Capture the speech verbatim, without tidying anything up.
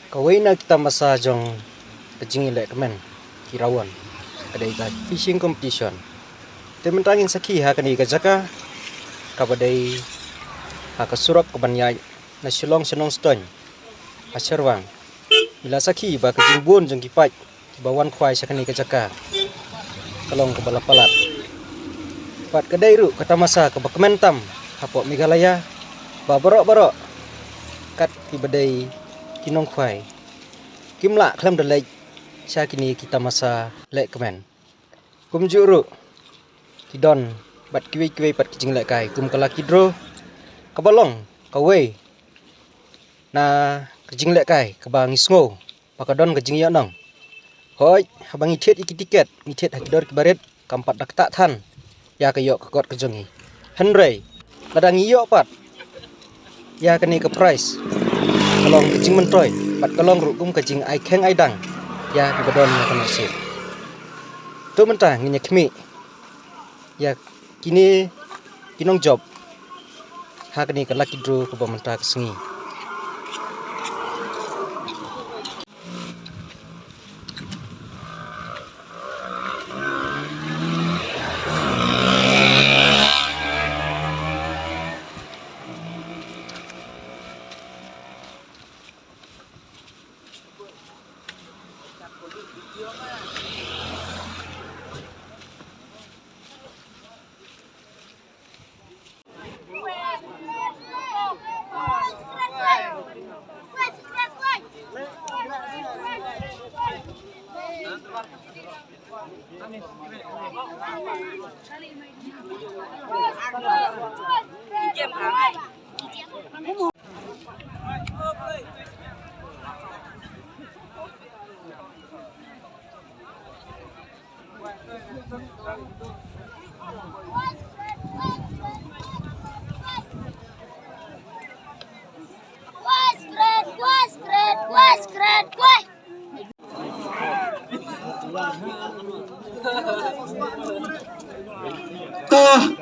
Kawei na ki tamasa jong ka jingïalehkmen ki Rawon ka dei ka fishing competition. Te mynta ngin sakhi ha kane ka jaka kaba dei ha ka surok kaban ïaid na Shillong sha Nongstoiñ ha Sherwang. Ngi la sakhi ba ka jingbun jong ki paid kiba wan khwai sha kane ka jaka ka long kaba la palat. Bad ka dei ruh ka tamasa kaba kmen tam hapoh Meghalaya, ba baroh baroh kat kiba dei ki nongkhwai kim lah khlem da leit sha kine ki tamasa lehkmen. Kumjuh ruh ki don bad kiwei kiwei pat ki jinglehkai kum ka lucky draw kaba long kawei na ka jinglehkai kaba ngi sngew ba ka don ka jingïohnong. Hooid, haba ngi thied ïa ki tiket, ngi thied ha ki dor kiba rit, kam pat da ktah than ïa ka ïoh ka kot ka jong ngi. Hynrei lada ngi ïoh pat ïa kane ka prize, ka long ka jingmyntoi bad ka long ruh kum ka jingai kheiñ ai dang ïa kiba don ïa ka nongshit. To mynta ngin ïa khmih ïa kine ki nongjop ha kane ka lucky draw kaba mynta ka sngi. To,